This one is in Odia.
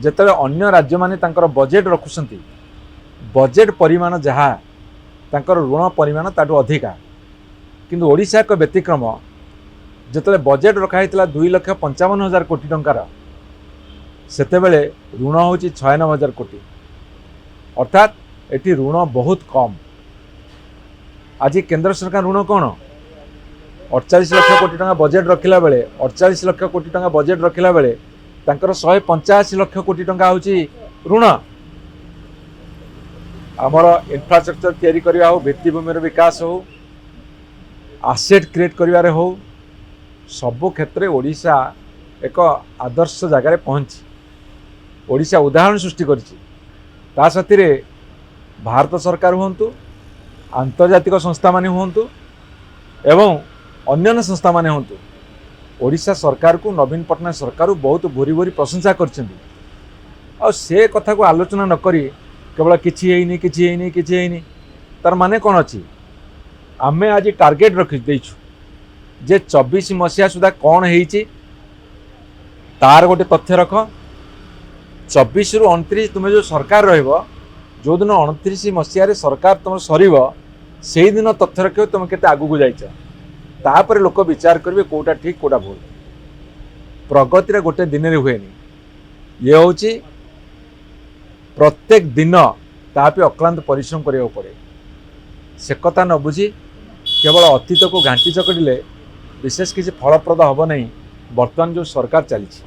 ଯେତେବେଳେ ଅନ୍ୟ ରାଜ୍ୟମାନେ ତାଙ୍କର ବଜେଟ୍ ରଖୁଛନ୍ତି, ବଜେଟ୍ ପରିମାଣ ଯାହା, ତାଙ୍କର ଋଣ ପରିମାଣ ତାଠୁ ଅଧିକା। କିନ୍ତୁ ଓଡ଼ିଶା ଏକ ବ୍ୟତିକ୍ରମ। ଯେତେବେଳେ ବଜେଟ୍ ରଖାହେଇଥିଲା 2,55,000 କୋଟି ଟଙ୍କାର, ସେତେବେଳେ ଋଣ ହେଉଛି 96 ହଜାର କୋଟି। ଅର୍ଥାତ୍ ଏଠି ଋଣ ବହୁତ କମ୍। ଆଜି କେନ୍ଦ୍ର ସରକାର ଋଣ କ'ଣ? 48 ଲକ୍ଷ କୋଟି ଟଙ୍କା ବଜେଟ୍ ରଖିଲା ବେଳେ, 48 ଲକ୍ଷ କୋଟି ଟଙ୍କା ବଜେଟ୍ ରଖିଲା ବେଳେ ତାଙ୍କର 185 ଲକ୍ଷ କୋଟି ଟଙ୍କା ହେଉଛି ଋଣ। ଆମର ଇନଫ୍ରାଷ୍ଟ୍ରକ୍ଚର ତିଆରି କରିବା ହଉ, ଭିତ୍ତିଭୂମିର ବିକାଶ ହଉ, ଆସେଟ୍ କ୍ରିଏଟ୍ କରିବାରେ ହଉ, ସବୁ କ୍ଷେତ୍ରରେ ଓଡ଼ିଶା ଏକ ଆଦର୍ଶ ଜାଗାରେ ପହଞ୍ଚି ଓଡ଼ିଶା ଉଦାହରଣ ସୃଷ୍ଟି କରିଛି। ତା ସାଥିରେ ଭାରତ ସରକାର ହୁଅନ୍ତୁ, ଆନ୍ତର୍ଜାତିକ ସଂସ୍ଥାମାନେ ହୁଅନ୍ତୁ ଏବଂ ଅନ୍ୟାନ୍ୟ ସଂସ୍ଥାମାନେ ହୁଅନ୍ତୁ, ଓଡ଼ିଶା ସରକାରକୁ, ନବୀନ ପଟ୍ଟନାୟକ ସରକାରକୁ ବହୁତ ଭୂରି ଭୂରି ପ୍ରଶଂସା କରିଛନ୍ତି। ଆଉ ସେ କଥାକୁ ଆଲୋଚନା ନ କରି କେବଳ କିଛି ହେଇନି, କିଛି ହେଇନି, କିଛି ହେଇନି, ତାର ମାନେ କ'ଣ ଅଛି? ଆମେ ଆଜି ଟାର୍ଗେଟ୍ ରଖି ଦେଇଛୁ ଯେ 24 ମସିହା ସୁଦ୍ଧା କ'ଣ ହେଇଛି ତାର ଗୋଟେ ତଥ୍ୟ ରଖ। 24ରୁ 29 ତୁମେ ଯେଉଁ ସରକାର ରହିବ, ଯେଉଁଦିନ 29 ମସିହାରେ ସରକାର ତୁମର ସରିବ, ସେଇଦିନ ତଥ୍ୟ ରଖିବ ତୁମେ କେତେ ଆଗକୁ ଯାଇଛ। ତାପରେ ଲୋକ ବିଚାର କରିବେ କେଉଁଟା ଠିକ୍, କେଉଁଟା ଭୁଲ। ପ୍ରଗତିରେ ଗୋଟେ ଦିନରେ ହୁଏନି। ଇଏ ହେଉଛି ପ୍ରତ୍ୟେକ ଦିନ ତା ପାଇଁ ଅକ୍ଳାନ୍ତ ପରିଶ୍ରମ କରିବାକୁ ପଡ଼େ। ସେ କଥା ନ ବୁଝି କେବଳ ଅତୀତକୁ ଘାଣ୍ଟି ଚକଟିଲେ ବିଶେଷ କିଛି ଫଳପ୍ରଦ ହେବ ନାହିଁ। ବର୍ତ୍ତମାନ ଯେଉଁ ସରକାର ଚାଲିଛି